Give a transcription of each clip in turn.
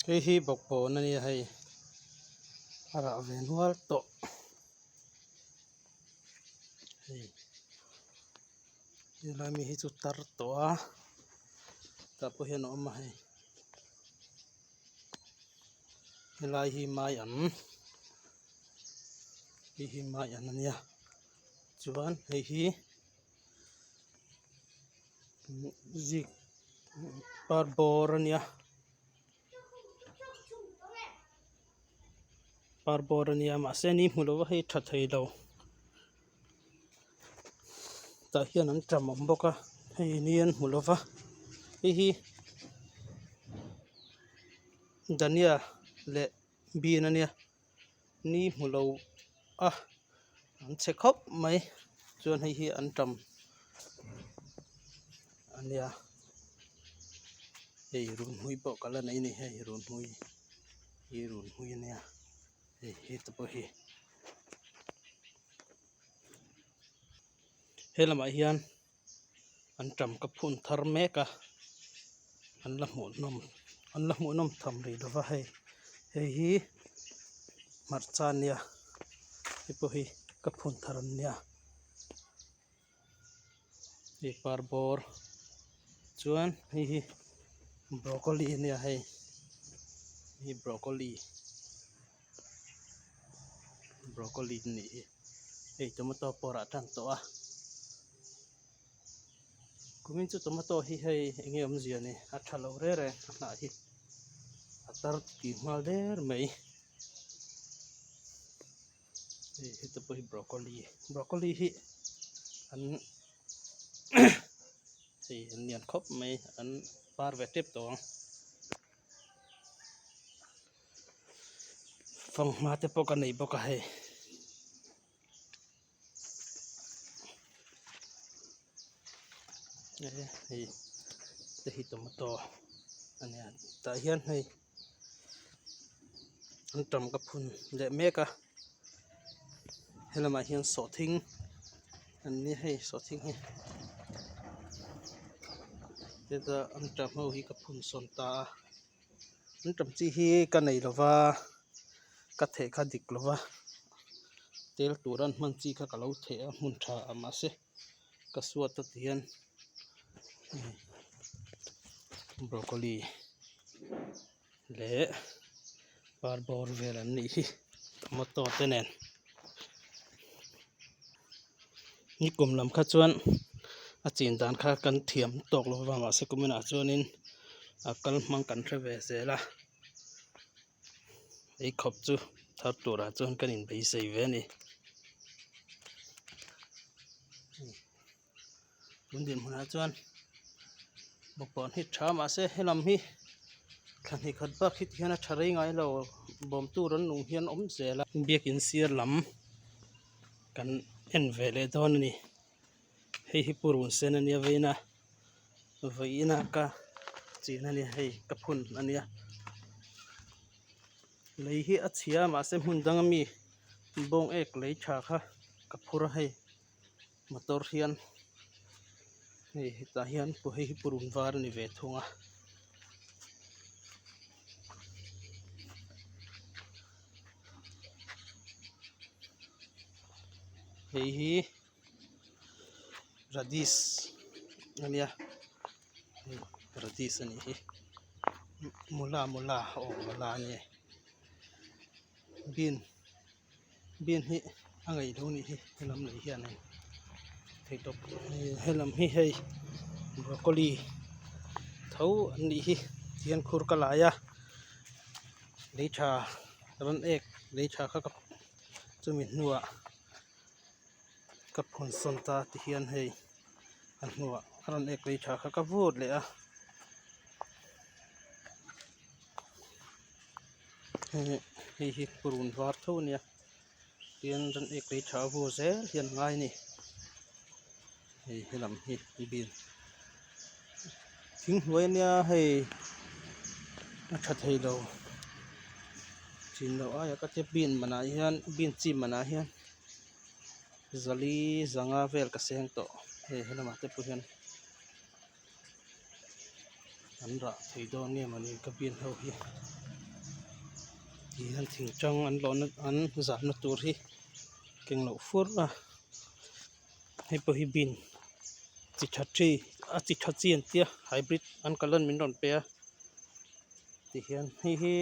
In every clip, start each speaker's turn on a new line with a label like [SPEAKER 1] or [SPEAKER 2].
[SPEAKER 1] Hei hi bawkbawn a nia hei a rah ve nual tawh hei helai mi hi chu tar tawh a tah pawh hian a awm a hei helai hi mai an hei hi mai an a nia chuan hei hi zik par bawr a nia par bawr a nia mahse ni hmu lova hei tha thei lo tah hian an ṭam awm bawk a hei ni an hmu lova hei hi dania leh bean a nia. Ni hmu lo a an chhe khawp mai chuan hei hi an tam a nia hei runhmui pawh ka la nei a ni hei runhmui hi runhmui a nia hei heta pawh hi he lamah hian an tam ka phun thar mek a an la hmuh nawm an la hmuh nawm tham rih lova hei hei hi hmarcha a nia hei pawh hi ka phun thar an nia hei par bawr chuan hei hi broccoli a nia hei hei broccoli broccoli a nih hi hei tomato pawh rah tan tawh a kumin chu tomato hi hei eng nge awmzia ni a tha lo reng reng a hnah hi a tar tih nghal der mai hei heta pawh hi broccoli broccoli hi an hei an lian khawp mai an par ve tep tawh ang. Fanghma te pawh ka nei bawk a hei hei te hi tomato a nia tah hian hei an tam ka phun leh mek a helamah hian sawhthing an nia hei sawhthing hi heta an tam ho hi ka phun sawn ta a an tam chi hi ka nei lo va ka theh kha dik lo va tel tur an hman chi kha ka lo theh a hmun tha ah mahse ka suat a ti hian broccoli leh par bawr vel an nih hi tomato te nen nikum lam kha chuan a chin dan kha kan thiam tawk lo va mahse kuminah chuanin a kal hmang kan hre ve zel a eikhawp chu thar turah chuan kan inbeisei ve a ni. Tun dinhmunah chuan bawkbawn hi tha mahse helam hi thla hnih khat bak hi tihian a tha rei ngai lo bawm tur an nung hian awm zel a. Biakin sir lam kan en ve leh dawn a ni hei hi purun sen a nia vawiin a vawiin a ka chin a nia hei ka phun a nia lei hi a chhia mahse hmun dang ami bawng ek lei tha kha ka phur a hei. Motor hian hei hetah hian hei hi purun var a ni ve thung a. Hei hi radish a nia hei radish a nih hi mula mula aw mula a ni bean. Bean hi a ngaih lo nih hi helam lei hian hei theihtawp helam hi hei broccoli tho an nih hi tihian khur ka lai a lei tha rawn ek lei tha kha ka chumi hnuah ka phun sawn ta tihian hei a hnuah a rawn ek lei tha kha ka vut leh a. Hei hi purun var tho a nia tin ran ek lei tha a vur zel hian a ngai a ni hei helam hi bean thing hnuai ania hei a tha thei lo chin loh aia ka tia bean manah hian bean chi manah hian zali zanga vel ka seng tawh hei helamah te pawh hian. An rah thei dawn nge mawni ka bean ho hi. Tihian thingtang an lawhna an zahna tur hi keng loh fur a hei pawh hi bean chi tha chi a chi tha chi an tia hybrid an colour min rawn pe a tihian hei hi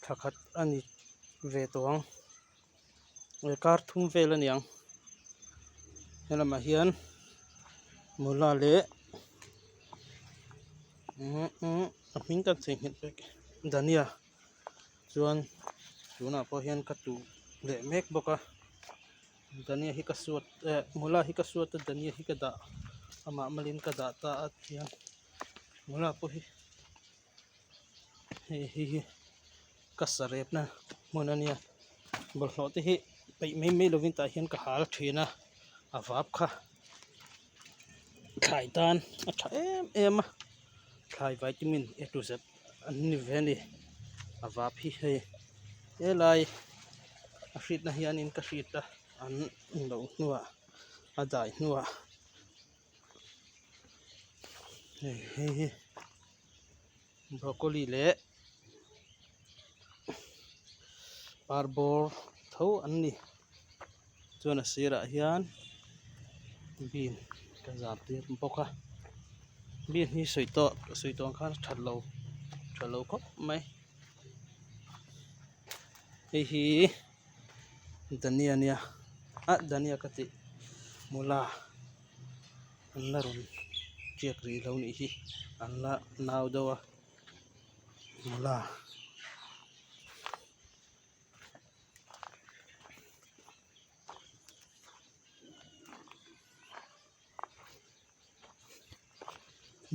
[SPEAKER 1] thla khat a ni ve tawh ang kar thum vel a ni ang helamah hian mula leh a hming kan chei nghet vek dhania chuan tunah pawh hian ka tuh leh mek bawk a dhania hi ka suat eh mula hi ka suat a dhania hi ka dah amah malin ka dah ta a tihian mula pawh hi hei hi hi ka sarepna hmun a nia bawlhhlawh te hi peih mai mai lovin tah hian ka hal thin a a vap kha thlai tan a tha em em a thlai vitamin a to z an ni ve a ni a vap hi hei helai a hritna hianin ka hrit a an loh hnuah a dai hnuah hei hei hi broccoli leh parbawr tho an ni chuan a sirah hian bean ka zar tir bawk a bean hi sawi tawh sawi tawh ang khan a that lo tha lo khawp mai hei hi dhania ania ah dhania ka tih mula an la rawn tiak rih lo nih hi an la nau deuh a mula.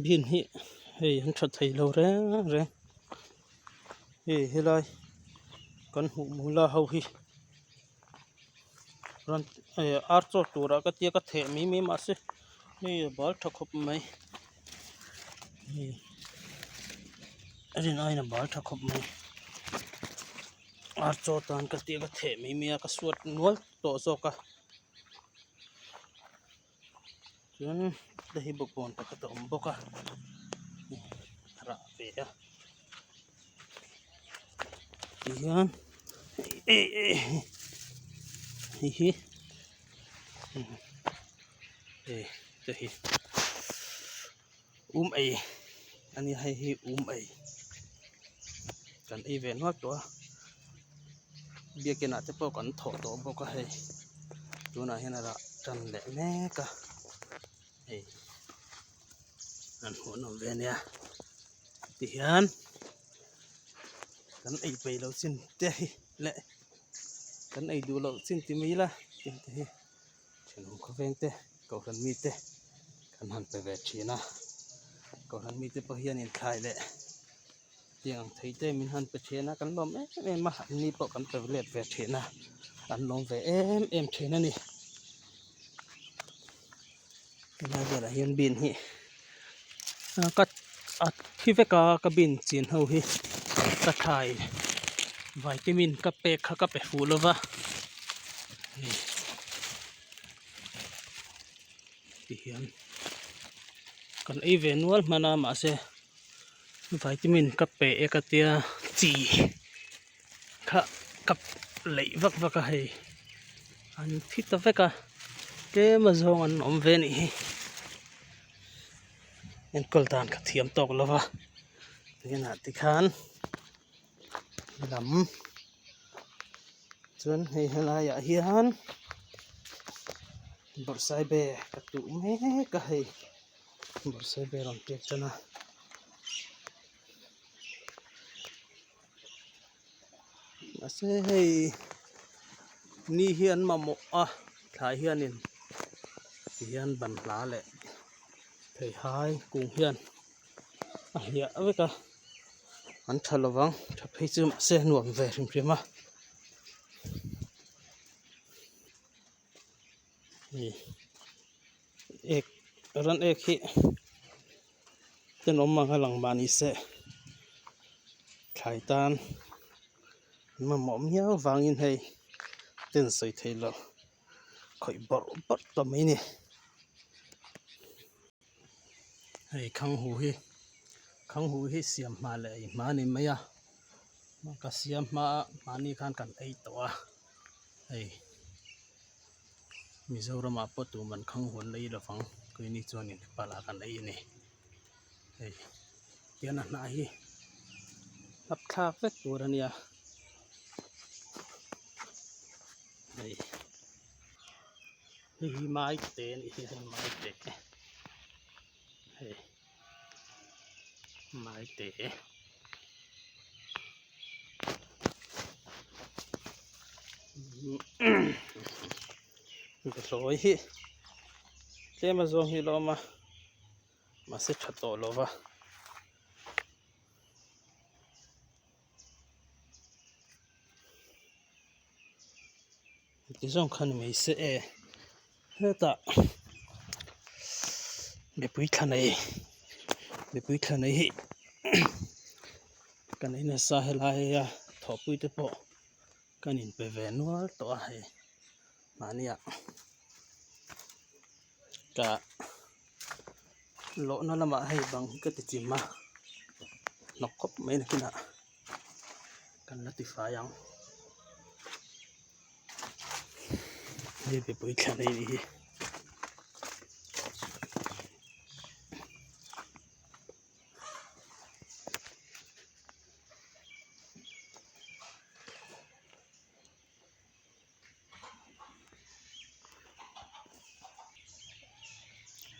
[SPEAKER 1] Bean hi hei an tha thei lo reng reng hei helai kan hmuh mula ho hi rawn eh ar chaw turah ka tia ka theh mai mai mahse hei a bal tha khawp mai hei a rin aiin a bal tha khawp mai ar chaw tan ka tia ka theh mai mai a ka suat nual tawh zawk a. Chuan hei hi bawkbawn pakhat a awm bawk a a rah ve a tihian hei hi hei te hi um ei a nia hei hi um ei kan ei ve nual tawh a biakin ah te pawh kan thawh tawh bawk a hei tunah hian a rah tan leh mek a hei an hmuh nawm ve ania tihian kan ei peih loh chin te hi leh kan ei duh loh chin ti mai ila tih te hi. Thenawm khawveng te kohhran mite kan han pe ve thin a kohhran mite pawh hian inthlai leh tiang ang thei te min han pe thin a kan lawm em em a an ni pawh kan pe let ve thin a an lawm ve em em thin a ni helai velah hian bean hi ka a thi vek a ka bean chin ho hi ka thlai vitamin ka pek kha ka pe fuh lo va hei tihian kan ei ve nual hman a mahse vitamin ka pe e ka tia chi kha ka leih vak vak a hei an thi ta vek a tlem a zawng an awm ve anih hi enkawl dan ka thiam tawk lo va tunah tikhan lam chuan hei helaiah hian bawrhsaibe ka tuh mek a hei bawrhsaibe rawn pek tan a. Mahse hei ni hi an mamawh a thlai hianin tihian banhla leh theihai kung hian a hliah vek a an tha lovang tha phei chu mahse nuam ve hrim hrim a hei ek ran ek hi tenawm ang a lang mah ni se thlai tan mamawh miau vangin hei ten sawi thei lo khawih bawrh bawrh ta mai a ni hei khanghu hi khanghu hi siam hma leh ei hma a ni mai a. Ka siam hma a mahni khan kan ei tawh a hei Mizoramah pawh tuman khang huan la ei lovang keini chuanin Nepal ah kan ei a ni hei tian a hnah hi hlap thlak vek tur a nia hei hei hi maite a nih hi hei maite hei. Maite Behlawi hi tlem a zawng hi a la awm a mahse tha tawh lo va. Ti zawng kha ni mai se e hetah mipui thla nei mipui thla nei hi kan ei nasa helai a thawhpui te pawh kan inpe ve nual tawh a hei mahnia ka lawhna lamah hei bang hi ka ti chim a hnawk khawp mai nakinah. Kan la ti fai ang hei mipui thla nei hi.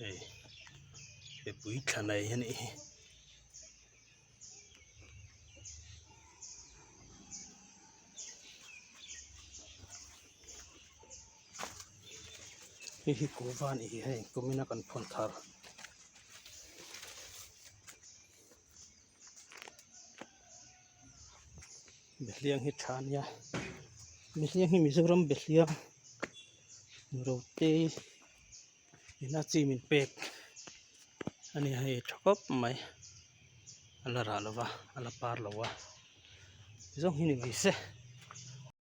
[SPEAKER 1] Hei mipui thla nei a nih hi. Hei hi kuhva a nih hi hei kumina kan phun thar. Behliang hi tha a nia Behliang hi Mizoram Behliang rote ina chi min pek a ni hei tha khawp mai a la rah lo va a la par lo a zawng hi ni mai se.